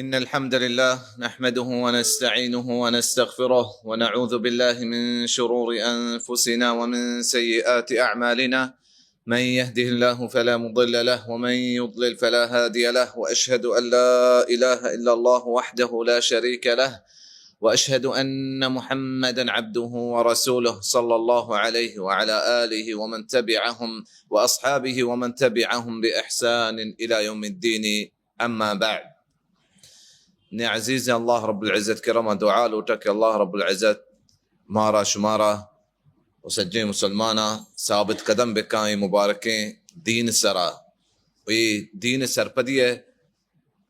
إن الحمد لله نحمده ونستعينه ونستغفره، ونعوذ بالله من شرور أنفسنا ومن سيئات أعمالنا. من يهده الله فلا مضل له، ومن يضلل فلا هادي له، وأشهد أن لا إله إلا الله وحده لا شريك له، وأشهد أن محمدا عبده ورسوله، صلى الله عليه وعلى آله ومن تبعهم وأصحابه ومن تبعهم بإحسان إلى يوم الدين. أما بعد. نی عزیزیں، اللہ رب العزت کرم ءَ دعا لوٹا کہ اللہ رب العزت مارا، شمارا و سجیں مسلماناں ثابت قدم بکائیں مبارکیں دین سرا، و اے دین سرپدی ءِ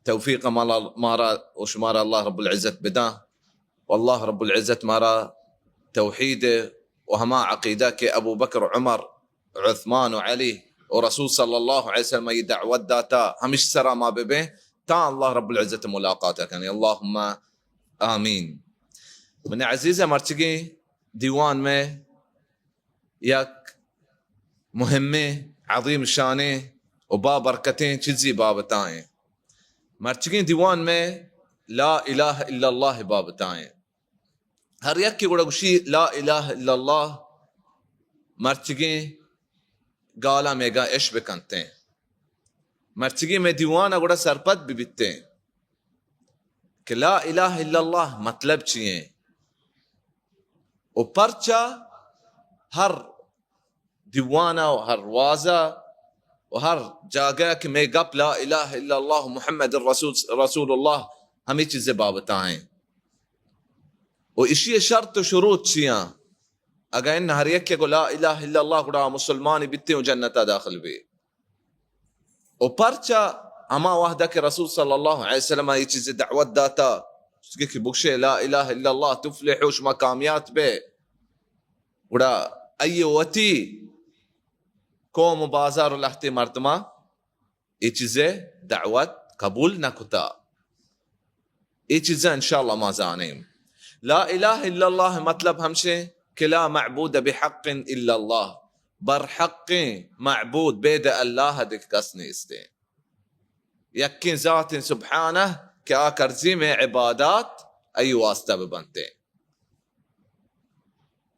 توفیق مالا-، مارا و شمارا اللہ رب العزت بداں، و اللہ رب العزت مارا توحید و ہما عقیدہ کہ ابو بکر، عمر، عثمان و علی و رسول صلی اللہ علیہ وسلم ءَ دعوت داتا، ہمش سرا ما ببیں، تاں اللہ رب العزت ملاقات کنیں۔ اللہم آمین۔ من عزیز، مرچگیں دیوان میں یک مہمیں، عظیم شانیں و بابرکتیں چیزی بابتائیں۔ مرچگیں دیوان میں لا الہ الا اللہ بابتائیں۔ ہر یکے گڑا گوشی، لا الہ الا اللہ، مرچگیں گالا میگا اش بکنتیں۔ مرچگیں میں دیوان گڑا سرپد ببیتیں کہ لا الہ الا اللہ مطلب چی ایں؟ و پرچا ہر دیوانا و ہر وازا و ہر جاگہ کہ میں گپ لا الہ الا اللہ محمد رسول، رسول اللہ، ہمیں چیزیں بابتا ہیں۔ و اشی شرط و شروط چیاں؟ اگہ ان ہر یکے گو لا الہ الا اللہ گڑا مسلمانی بیتیں و جنتا داخل بی۔ و پرچا ہما وہدہ کہ رسول صلی اللہ علیہ وسلم یہ چیز دعوت داتا، کہ بگشے لا الہ الا اللہ تفلحوا، شما کامیات بے، گڑا ای وتی قوم و بازار و لہتے مردما اے چیزے دعوت قبول نہ کتا۔ اے چیزاں انشاءاللہ ما زانیں۔ لا الہ الا اللہ مطلب ہمشیں کہ لا معبود بحق الا اللہ، برحقیں معبود بید اللہ دگہ کس نیستیں۔ یکیں ذات سبحانہ کہ آ کرزی میں عبادات ای واسطہ ببنتیں۔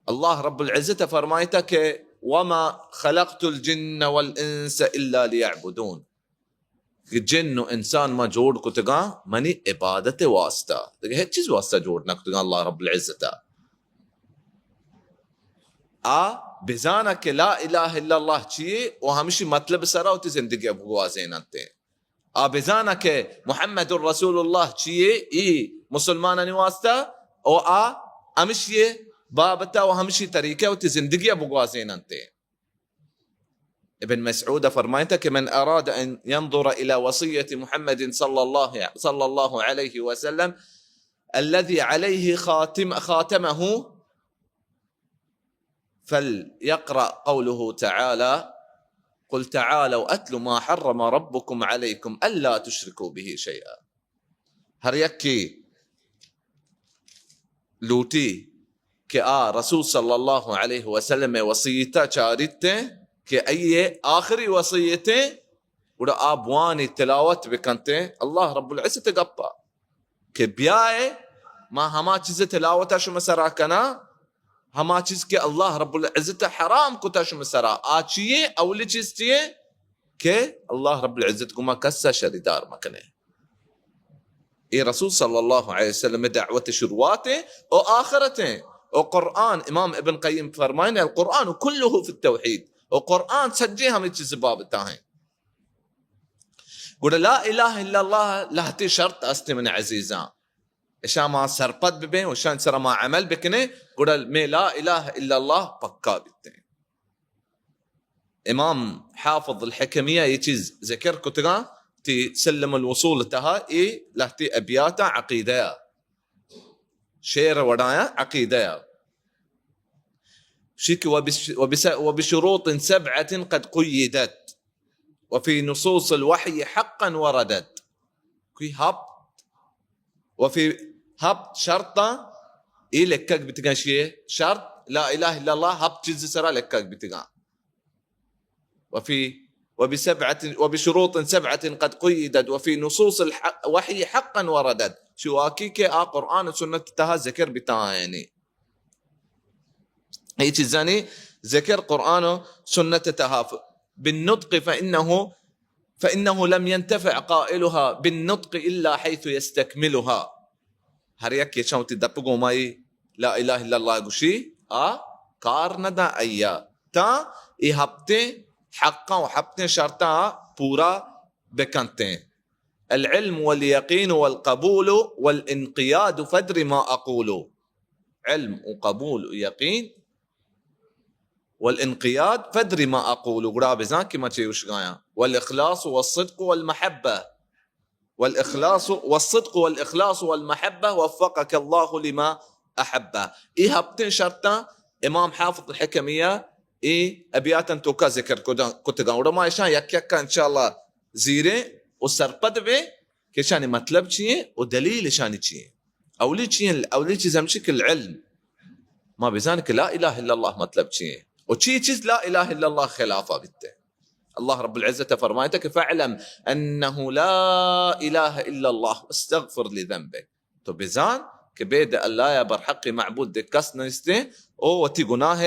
اللہ رب العزت فرمائتا کہ وما خلقت الجن والانس الا لیعبدون، کہ جن و انسان ما جوڑ کتگاں منی عبادت واسطہ، دگہ ہچ چیز واسطہ جوڑ نہ کتگاں اللہ رب العزت۔ آ بزانا کہ لا الہ الا اللہ چیے و ہمشی مطلب سرا وتی زندگی بگوازیننتے۔ آ بزانا کہ محمد رسول اللہ چیے ای مسلمانانی واسطہ، و آ ہمشی بابتا و ہمشی طریقہ وتی زندگی بگوازیننتے۔ ابن مسعود فرمائتا کہ من اراد ان ينظر الى وصیت محمد صلی اللہ، صلی اللہ علیہ وسلم الذي عليه خاتم، خاتمه، فليقرأ قوله تعالى، قل تعالوا أتل ما حرم ربكم عليكم ألا تشركوا به شيئا۔ ہر یکے لوٹی کہ آ رسول صلی اللہ علیہ وسلم وصیتا چاریت کہ ای آخری وصیت، گڑا آ بوانی تلاوت بکنتے اللہ رب العزت گپا۔ کہ بیائے، ما ہما چیز تلاوتا شما سرا کنا، ہما چیز کہ اللہ رب العزت حرام کتا شما سرا۔ آ چیئے؟ اولی چیز چیئے؟ کہ اللہ رب العزت گما کسا شریدار مکنے۔ اے رسول صلی اللہ علیہ وسلم دعوت شروعات ہیں و آخرت ہیں۔ و قرآن، امام ابن قیم فرمائنے، القرآن كله في التوحيد۔ و قرآن سجے ہمیں چیز بابتا ہیں۔ گڑا لا الہ الا اللہ لہتے شرط است من عزیزاں۔ اشاں ما سرپد ببیں و اشاں سرا ما عمل بکنیں، گڑا میں لا الہ الا اللہ پکا بیتیں۔ امام حافظ الحکمیہ یہ چیز ذکر کتگاں، تی سلم الوصول تہا اے لہتے ابیاتا عقیدہ، شعر وڑایا عقیدہ۔ شی کہ وبش-، وبس-، وبشروط سبعة قد قيدت، وفي نصوص الوحي حقا وردت۔ کوئی ہپت، وفی ہپت شرطاں اے لکگ بیتگاں، شیئے شرط لا الہ الا اللہ ہپت چیز سرا لکگ بیتگاں۔ وفی وبسبعة، وبشروط سبعة قد قيدت وفي نصوص الوحي حقا وردت. شو آکی کہ آ قرآن و سنت تہا ذکر بتا آئینی. اے چیزانی ذکر قرآن و سنت تہا ف-، بالنطق فإنه، فإنه لم ينتفع قائلها بالنطق إلا حيث يستكملها. ہر یک کہ چہ وتی دپ گومائی لا الہ الا اللہ گوشی، آ کار نہ داں ایا تا اے ہپتیں حقاں و ہپتیں شرطاں پورا بکنتیں. العلم واليقين والقبول والانقياد فادر ما أقول. علم و قبول و یقین، والانقياد فادر ما أقول، گڑا بزاں کہ من چے گوشگایاں. والإخلاص والصدق والمحبة. والإخلاص والصدق والإخلاص والمحبة وفقك الله لما أحب. اے ہپتیں شرطاں امام حافظ الحکمیہ اے ابیاتاں توکا ذکر کتگاں. گڑا ما اشاں یک یک انشاءاللہ زیریں و سرپد بیں کہ اشانی مطلب چی ایں و دلیل اشانی چی ایں. اولی چی ایں؟ اولی چیز ہمشی کہ العلم، ما بزان کہ لا الہ الا اللہ مطلب چی ایں و چی چیز لا الہ الا اللہ خلافا بیتے. اللہ رب العزت فرمائتا کہ فاعلم انه لا اله الا الله واستغفر لذنبك. تو بزان کہ بید اللہ یا برحق معبود دے کس نیستیں، او وتی گناہ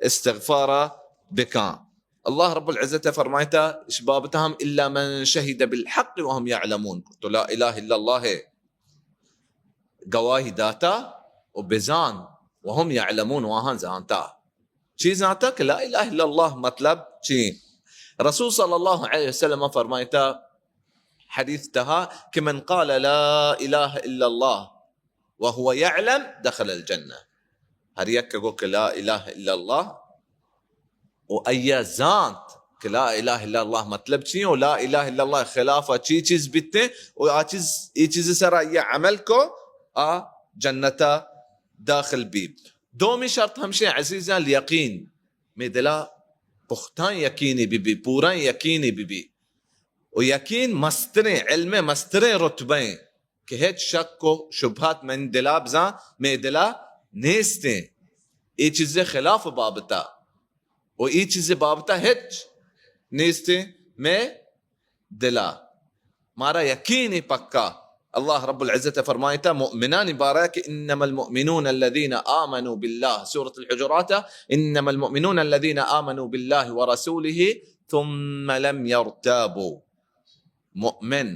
استغفارا بکاں. اللہ رب العزت فرمائتا اش بابتا ہم الا من شهد بالحق وهم يعلمون. تو لا الہ الا اللہ گواہی داتا و بزان، وهم يعلمون، واہاں زانتا. چی زانتا کہ لا الہ الا اللہ مطلب چی؟ رسول صلی اللہ علیہ وسلم فرمائتا حدیث تہا کہ من قال لا الہ الا اللہ وهو يعلم دخل الجنة. ہر یک کہ گو کہ لا الہ الا اللہ و ایا زانت کہ لا الہ الا اللہ مطلب چی و لا الہ الا اللہ خلاف چی چیز بیتے و آ چیز، ای چیز سر ایا عمل کو، آ جنتا داخل بی. دومی شرط ہمشی عزیزاں الیقین، مے دلا پختان یقینی بی بی، پوران یقینی بی بی. و یقین مستریں، علم مستریں رتبہ ایں کہ ہچ شک و شبہت من دلا بزاں، مے دلا نیستیں اے چیز خلاف بابتا و اے چیز بابتا ہچ نیستیں مے دلا. مارا یقین پکا. اللہ رب العزت فرمائتا مؤمنانی بارہ کہ انما المؤمنون الذين آمنوا بالله، سورة الحجرات، انما المؤمنون الذين آمنوا بالله ورسوله ثم لم يرتابوا. مؤمن،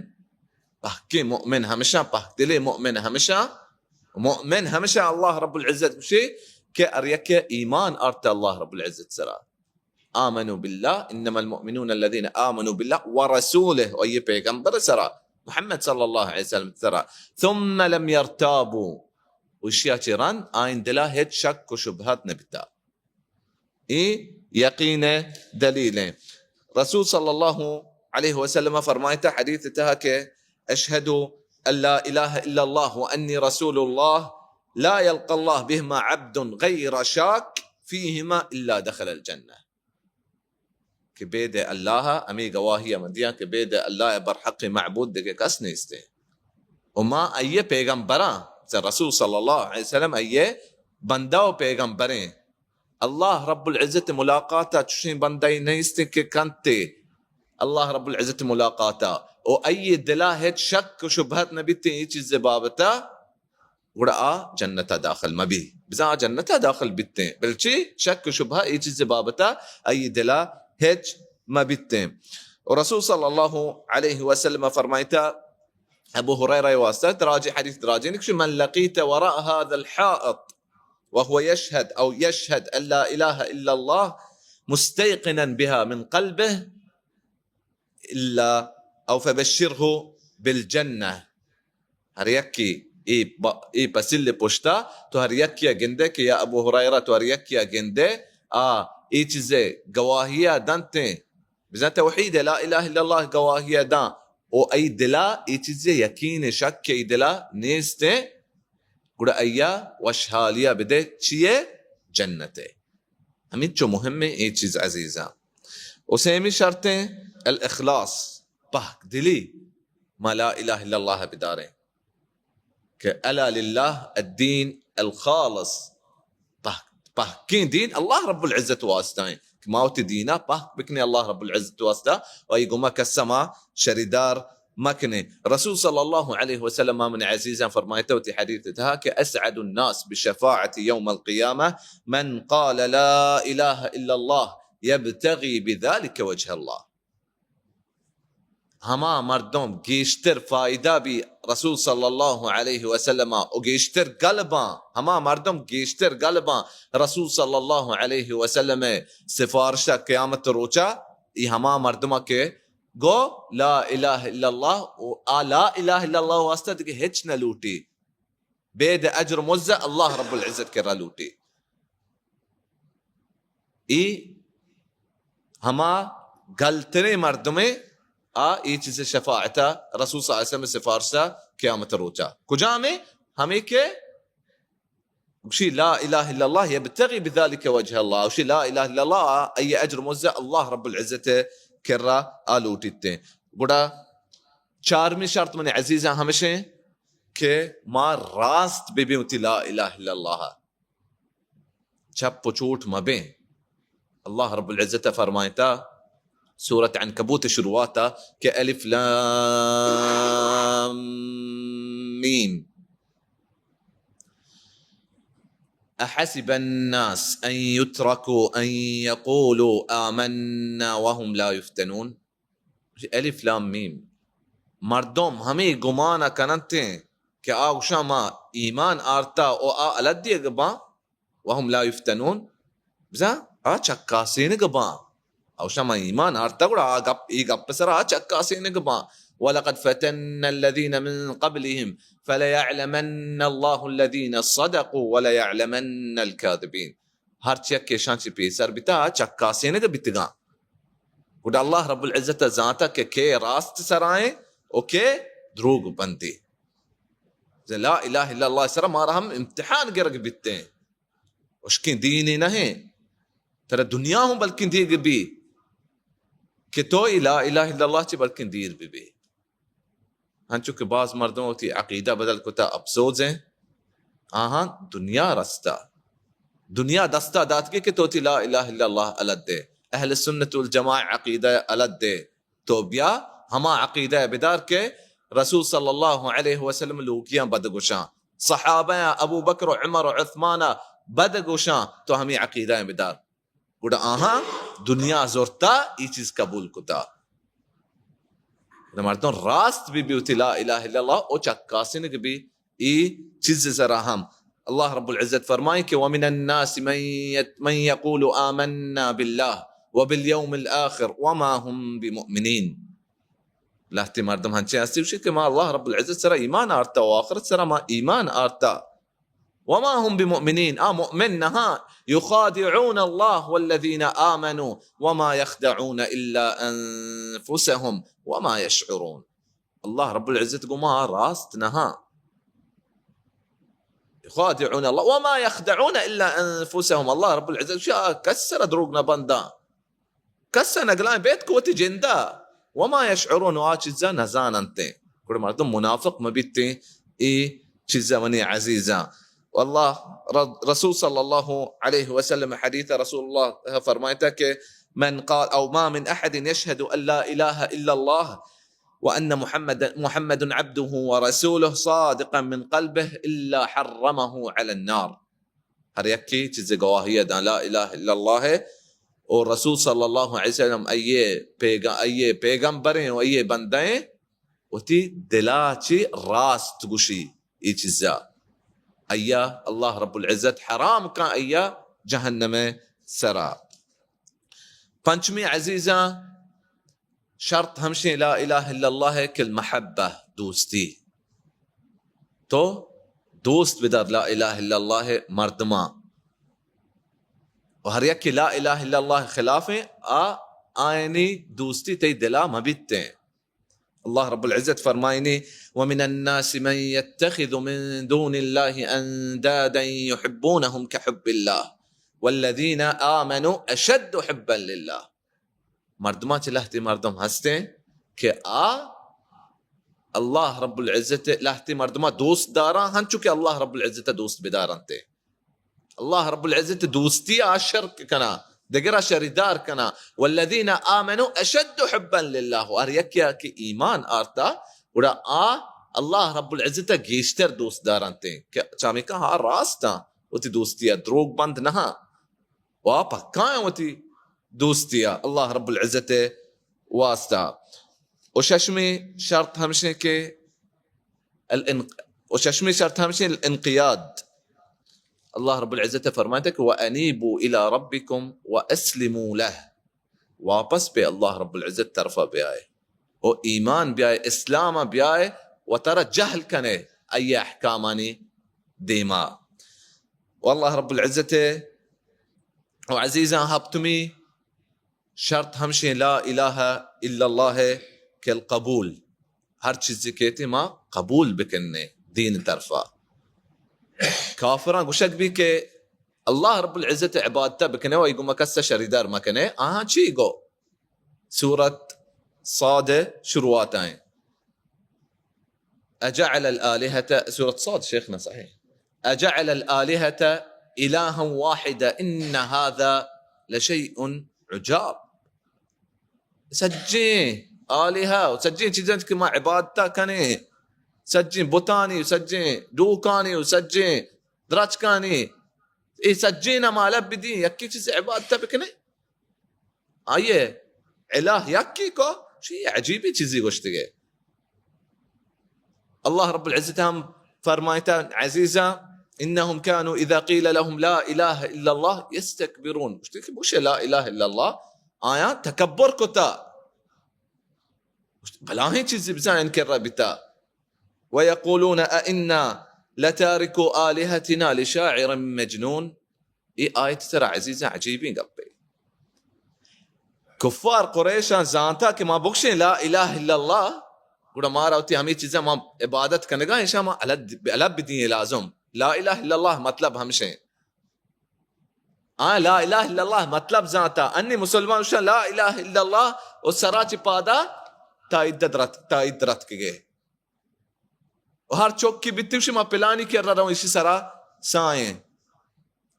پہکیں مؤمن ہمشہ، پہک دلیں مؤمن ہمشہ، مؤمن ہمشہ اللہ رب العزت گوشی کہ ہر یک ایمان آرت اللہ رب العزت سرا. آمنوا بالله، انما المؤمنون الذين آمنوا بالله ورسوله، و یہ پیغمبر سرا، محمد صلی اللہ علیہ وسلم سرا، ثم لم يرتابوا، وشیا چہ رند آئین دلا ہچ شک و شبہت نبیتا. اے یقین دلیل ایں. رسول صلی اللہ علیہ وسلم فرمائتا حدیث تہا کہ اشهد ان لا اله الا الله واني رسول الله لا يلقى الله بهما عبد غير شاك فيهما الا دخل الجنة. کہ بید اللہ، ہمے گواہی من دیاں کہ بید اللہ برحق معبود دگہ کس نیستیں. و ما آئی پیغمبراں، رسول صلی اللہ علیہ وسلم آئی بندہ و پیغمبریں. اللہ رب العزت ملاقاتا چشیں بندہ نیستیں کہ کنتے اللہ رب العزت ملاقاتا و آئی دلا ہچ شک و شبہت نبیتیں اے چیز بابتا، گڑا آ جنتا داخل مبی. بزاں آ جنتا داخل بیتیں، بلچی شک و شبہ اے چیز بابتا آئی دلا ہچ مبیتیں. و رسول صلی اللہ علیہ وسلم فرمائتا، ابو ہریرہ واسطہ دراجیں حدیث دراجیں کہ من لقيت وراء هذا الحائط وهو يشهد أو يشهد أن لا إله إلا الله مستيقنا بها من قلبه الا او فبشره بالجنة. ہر یکے اے با-، اے پسل پشتا تو ہر یکیا گندے کہ یا ابو ہریرہ تو ہر یکیا گندے آ اے چیزے گواہیا دنتیں. بزاں توحید لا الہ الا اللہ گواہیا داں او ای دلا اے چیزے یقین شک ای دلا نیستیں. گڑا ایا وشحالیا بدے چیے؟ جنتے. ہمینچو مہمیں اے چیز عزیزاں. و سیمی شرطیں الاخلاص، پاک دلی ما لا الہ الا اللہ بداریں کہ الا للہ الدین الخالص، پاک، پاکیں دین اللہ رب العزت واسطہ ایں. کہ ما وتی دینا پہک بکنیں اللہ رب العزت واسطہ، و ای گما کسا ما شریدار مکنیں۔ رسول صلی اللہ علیہ وسلم من عزیزاں فرمائتا وتی حدیث تہا کہ اسعد الناس بشفاعت یوم القیامہ من قال لا الہ الا اللہ یبتغی بذلک وجہ اللہ۔ ہما مردم گیشتر فائدہ بی رسول صلی اللہ علیہ وسلم و گیشتر گل باں، ہما مردم گیشتر گل باں رسول صلی اللہ علیہ وسلم سفارش قیامت روچا، ای ہما مردم کہ گو لا الہ الا اللہ و آ لا الہ الا اللہ واسطہ دگہ ہچ نہ لوٹی۔ بید اجر مزہ اللہ رب العزت کرا لوٹی۔ ای ہما گلتریں مردمے آ ای چیز شفاعت رسول صلی اللہ علیہ وسلم سفارش قیامت روچا۔ کجامے؟ ہمیں کہ گوشی لا الہ الا اللہ یبتغی بذلک وجہ اللہ، گوشی لا الہ الا اللہ، ای اجر مزہ اللہ رب العزت کرا آ لوٹیتے۔ گڑا چارمی شرط من عزیزاں ہمشیں کہ ما راست بہ بیں وتی لا الہ الا اللہ، چپ و چوٹ مہ بیں۔ اللہ رب العزت فرمائتا سورت عنکبوت شروعاتا کہ الف لام میم، احسب الناس ان يتركوا ان يقولوا آمنا وهم لا يفتنون۔ الف لام میم۔ مردم ہمے گمان ء کن انت کہ آ گوشاں ما ایمان آرتا و آ الد دیگ باں، وهم لا یفتنون، بزاں آ چکاسینگ باں۔ آ گوشاں ما ایمان آرتا گڑا آ گپ، ای گپ سرا آ چکاسینگ باں۔ ولقد فتنا الذين من قبلهم فليعلمن الله الذين صدقوا وليعلمن الكاذبين۔ ہرچ یک ایشاں چہ پیسر بیتا، آ چکاسینگ بیتگاں۔ گڑا اللہ رب العزت ء زانتا کہ کے راست سرائیں و کے دروگ بندی۔ لا الہ الا اللہ سرا مارا ہم امتحان گرگ بیتیں۔ اشکیں دینے نہ ہیں۔ ترا دنیا ہوں بلکیں دیگ بی کہ تو ای لا الہ الا اللہ چہ بلکیں دیر بہ بی۔ انچو کہ باز مردم وتی عقیدہ بدل کتا، افسوز ہیں، آہاں دنیا رستا، دنیا دستا داتگی کہ تو وتی لا الہ الا اللہ الد دے، اہل سنت والجماعہ عقیدہ الد دے، تو بیا ہما عقیدہ بدار کہ رسول صلی اللہ علیہ وسلم لوگیاں بد گوشاں، صحابہ ابو بکر و عمر و عثمان بد گوشاں، تو ہمیں عقیدہ بدار۔ گڑا آہاں دنیا زرتا، ای چیز قبول کتا۔ گڑا مردم راست بی بی وتی لا الہ الا اللہ و چکاسنگ بی ای چیز سرا ہم۔ اللہ رب العزت فرمائیں کہ ومن الناس من یت-، من یقول آمنا باللہ وبالیوم الآخر وما هم بمؤمنین۔ لہتے مردم ہنچیں ہستی گوشی کہ ما اللہ رب العزت سرا ایمان آرتا و آخرت سرا ما ایمان آرتا۔ وما هم بمؤمنین، آ مؤمن نہاں۔ یخادعون اللہ والذین آمنوا وما یخدعون الا انفسهم وما یشعرون۔ اللہ رب العزت گو ما راست نہاں۔ یخادعون اللہ وما یخدعون الا انفسهم۔ اللہ رب العزت شا کس سرا دروگ نہ بنداں۔ کس ء نگلائیں بیت کہ وتی جندا وما یشعرون، آ چیزا نزاننتیں۔ گڑا مردم منافق مبیتیں اے چیزا منی عزیزاں۔ واللہ ر-، رسول صلی اللہ علیہ وسلم حدیث رسول اللہ فرمائتا کہ من قال او ما من احد یشهد ان لا الہ الا اللہ وان محمد، محمد عبده ورسوله صادقا من قلبه الا حرمه علی النار۔ ہر یکے چیزے گواہی ء داں لا الہ الا اللہ ء و رسول صلی اللہ علیہ وسلم ائیے پیغ-، ائیے پیغمبریں و ائیے بندہ ایں، وتی دلا چی راست گوشی اے چیزا، ایا اللہ رب العزت حرام کن ایا جہنم ء سرا۔ پنچمی عزیزاں، شرط ہمشیں لا الہ الا اللہ ء کہ المحبہ، دوستی۔ تو دوست بدار لا الہ الا اللہ ء مردماں۔ و ہر یکے لا الہ الا اللہ خلافیں، آ آیانی دوستی تئی دلا مبیتیں۔ اللہ رب العزت فرمائنی، ومن الناس من يتخذ من دون الله أندادا يحبونهم كحب الله والذين آمنوا أشد حبا لله۔ مردماں چہ لہتے مردم ہستیں کہ آ اللہ رب العزت لہتے مردماں دوست داراں، ہنچو کہ اللہ رب العزت دوست بدارنتے۔ اللہ رب العزت دوستی آ شرک کنا، دگرا شریدار کنا. والذین آمنوا اشد حبا للہ، و ہر یکیا کہ ایمان آرتا، گڑا آ اللہ رب العزت گیشتر دوست دارنتے. کہ چامیکا ہا راستاں، وتی دوستیا دروگ بند نہاں، و آ پکا ہیں وتی دوستیا اللہ رب العزت واسطہ. و ششمی شرط ہمشیں کہ الانق-، و ششمی شرط ہمشیں الانقیاد. اللہ رب العزت فرمائتا کہ وانیبوا الی ربکم واسلموا لہ، واپس پہ اللہ رب العزت طرفا بیائے، و ایمان بیائے، اسلام بیائے، و ترا جہل کنے ای احکامانی دیما. و اللہ رب العزت و عزیزاں، ہپتمی شرط ہمشیں لا الہ الا اللہ کہ القبول، ہر چیزے کہ ما قبول بکنیں دین طرفا. کافراں گوشگ بی کہ اللہ رب العزت عبادت بکنے و ای گما کس شریدار مکنے، آہاں چی گو؟ سورت صاد شروعات آئیں. اجعل الآلهة، سورة صاد شیخنا صحیح. اجعل الآلهة إلها واحدا إن هذا لشيء عجاب. سجیں آلہہ و سجیں چیزاں کہ ما عبادتا کنیں، سجیں بتانی و سجیں ڈوکانی و سجیں درچکانی، اے سجیں ما الہ بدیں، یکی چیز عبادتا بکنیں؟ آئیے الہ یکی کو، شی عجیبی چیزی گوشتگے. اللہ رب العزت ہم فرمائتا، عزیزاں، انهم كانوا اذا قيل لهم لا اله الا الله يستكبرون. گوشتے کہ بوشے لا الہ الا اللہ، آیاں تکبر کتا. گوشتے بلاہیں چیزی بزاں انکر بیتا. ويقولون أئنا لتاركو آلهتنا لشاعر مجنون. اے آیت سرا عزیزاں عجیبیں گپے. کفار قریشاں زانتا کہ ما بگشیں لا الہ الا اللہ، گڑا مارا وتی ہمے چیزاں ما عبادت کنگا، ایشاں ما الہ، الہ بدیں لازم. لا الہ الا اللہ مطلب ہمشیں. آ لا الہ الا اللہ مطلب زانتا. انی مسلمان گوشاں لا الہ الا اللہ و سرا چہ پادا تائید درت، تائید درتکگے. و ہر چوکی بیتی گوشی ما پلانی کرا رواں، ایشی سرا سائیں.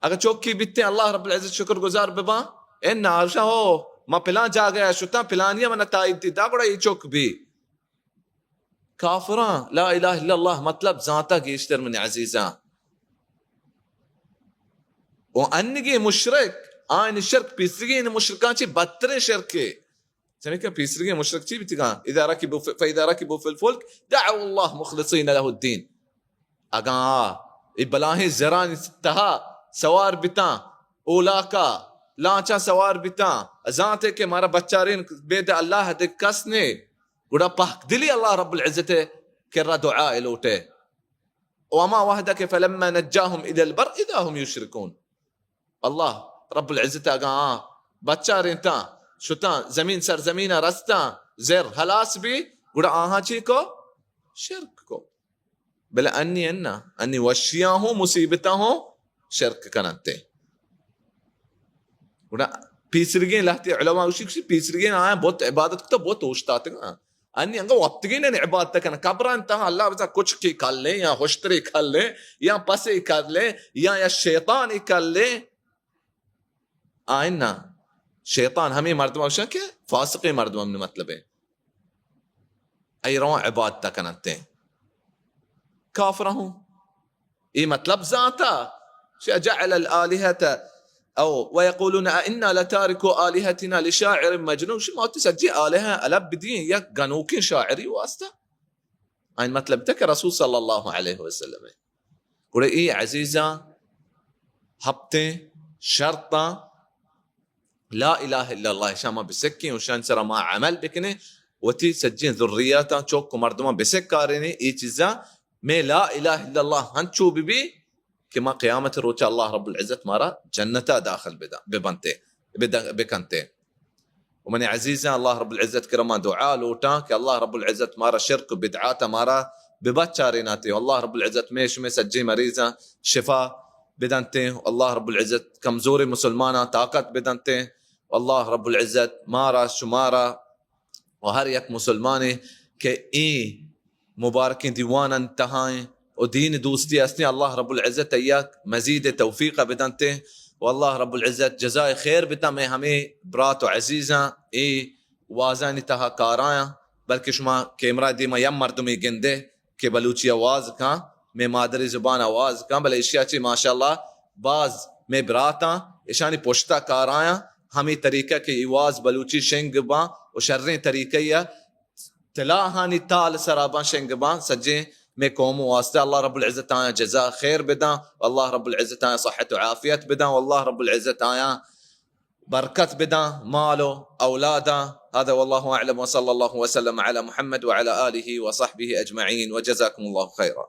اگہ چوکی بیتیں اللہ رب العزت شکر گزار بباں. انا، گوشاں ہو، ما پلان جاگہ شتاں، پلانی منا تائید دی دا، گڑا ای چوک بی. کافراں لا الہ الا اللہ مطلب زانتا گیشتر من عزیزاں. و انگیں مشرک، آئین شرک پیسرگیں مشرکاں چی بدتریں شرکے. چمیکہ پیسریگیں مشرک چی بیتگاں؟ اذا ركبوا في، فإذا ركبوا في الفلك دعوا الله مخلصين له الدين. اگاں آ اے بلاہیں زرانی تہا سوار بیتاں، اولاکا لانچاں سوار بیتاں، زانتے کہ مارا بچارین بید اللہ دگ کس نے، گڑا پہک دلی اللہ رب العزت کرا دعا لوٹے. و ہما وہدا کہ فلما نجاهم إلى البر إذا هم يشركون. اللہ رب العزت اگاں آ بچارینتاں، شتاں، زمین سرزمین ء رستاں، زر ہلاس بی، گڑا آہاں چی کو؟ شرک کو. بلے انی انا، انی وشیاں ہوں، مصیبتاں ہوں شرک کننتے. گڑا پیسرگیں لہتے علماء گوشی، گوشی پیسرگیں آیاں بت عبادت کتا، بت اوشتاتگاں. انی انگا وپتگیں نے عبادت کن. قبران تہا اللہ بزاں کچکی کلیں یا ہشتری کلیں یا پسی کلیں یا یا شیطانی کلیں. آئین نا، شیطان ہمیں مردم گوشن کہ فاسقیں مردم ہم مطلب ہے. ای رواں عبادت کننتے. کافر ہوں. اے مطلب زانتا، شی جعل الآلهة او ويقولون أئنا لتاركو آلهتنا لشاعر مجنون. شما وتی سجی آلہ الہ بدین یک گنوکیں شاعری واسطہ. این مطلب تک رسول صلی اللہ علیہ وسلم ہے. گڑا اے عزیزاں ہپتیں شرطاں لا الہ الا اللہ، شما بسکیں و شان سرا ما عمل بکنیں، وتی سجیں ذریاتاں چوک و مردماں بسکارینیں. اے چیزاں میں لا الہ الا اللہ ہنچو ببی کہ ما قیامت روچ اللہ رب العزت مارا جنتا داخل بدا-، ببنتے، بدا-، بکنتے. و منی عزیزاں، اللہ رب العزت کرا ما دعا لوٹاں کہ اللہ رب العزت مارا شرک و بدعات مارا ببچاریناتے. و اللہ رب العزت میں شمے سجیں مریضاں شفا بدنتے. و اللہ رب العزت کمزور مسلماناں طاقت بدنتے. و اللہ رب العزت مارا، شمارا و ہر یک مسلمانے کہ ایں مبارکیں دیوانان تہائیں و دین دوستی ہستیں، اللہ رب العزت ایاک مزید توفیق بدنتے. و اللہ رب العزت جزائے خیر بتاں مئے ہمے برات و عزیزاں اے وازانی تہا کارایاں، بلکہ شما کیمرہ دیما یک مردمے گندے کہ بلوچی آواز کاں، مئے مادری زبان آواز کاں، بلے اشیا چی ماشاءاللہ باز مئے براتاں اشانی پشتا کارایاں، ہمے طریقہ کہ ای واز بلوچی شنگ باں و شریں طریقہ یا تلاہانی تال سرا باں شنگ باں، سجیں مئے قوم واسطہ اللہ رب العزت آیاں جزا خیر بداں و اللہ رب العزت آیاں صحت و عافیت بداں و اللہ رب العزت آیاں برکت بداں مال و اولادا۔ هذا والله أعلم وصلى الله وسلم على محمد وعلى آله وصحبه أجمعين وجزاكم الله خيرا۔